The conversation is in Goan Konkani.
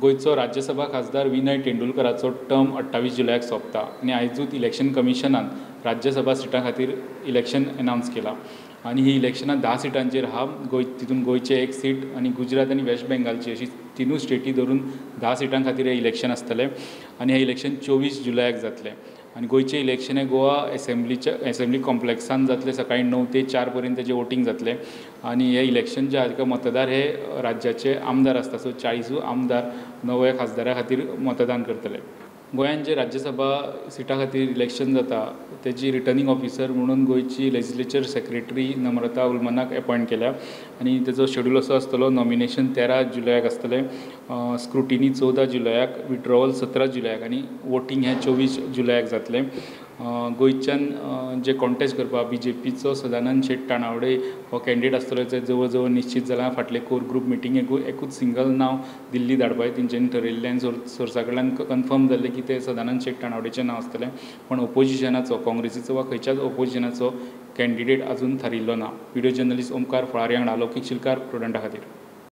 गोंयचो राज्यसभा खासदार विनय तेंडुलकाराचो टर्म 28 जुलयाक सोंपता आनी आयजूच इलेक्शन कमिशनान राज्यसभा सिटा खातीर इलेक्शन अनावन्स केलां आनी हीं इलेक्शनां 10 सिटांचेर आहा तितूंत गोंयचें एक सीट आनी गुजरात आनी वेस्ट बेंगालची अशी तिनूय स्टेटी धरून 10 सिटां खातीर हें इलेक्शन आसतलें आनी हें इलेक्शन 24 जुलयाक जातलें आनी गोंयचें इलेक्शन हें गोवा एसेंब्लीच्या एसेंब्ली कॉम्पलेक्सान जातलें सकाळीं 9 ते 4 पर्यंत तेजें वोटींग जातलें आनी हें इलेक्शन जें आहा मतदार हे राज्याचे आमदार आसता सो 40 आमदार नव्या खासदारा खातीर मतदान करतले. गोंयांत जे राज्यसभा सिटा खातीर इलेक्शन जाता तेजी रिटर्निंग ऑफिसर म्हणून गोंयची लेजिस्लेचर सेक्रेटरी नम्रता उलमनाक एपोयंट केल्या आनी तेजो शेड्यूल असो आसतलो नॉमिनेशन 13 जुलयाक आसतलें, स्क्रुटिनी 14 जुलयाक, विथड्रॉवल 17 जुलयाक आनी वोटींग हें 24 जुलयाक जातलें. गोंयच्यान जे कॉन्टेस्ट करपाक बीजेपीचो सदानंद शेट तानावडे हो कॅन्डिडेट आसतलो तें जवळ जवळ निश्चीत जालां. फाटले कोर ग्रूप मिटिंगेकूय एकूच सिंगल नांव दिल्ली धाडपाचें तेंच्यांनी ठरयल्लें आनी सोर्सा कडल्यान कन्फर्म जाल्लें की तें सदानंद शेट तानावडेचें नांव आसतलें. पूण ओपोजिशनाचो काँग्रेसीचो वा खंयच्याच ओपोजिशनाचो कॅन्डिडेट आजून थारिल्लो ना. व्हिडियो जर्नलिस्ट ओमकार फळारी वांगडा लौकीक शिलकार प्रुडंटा खातीर.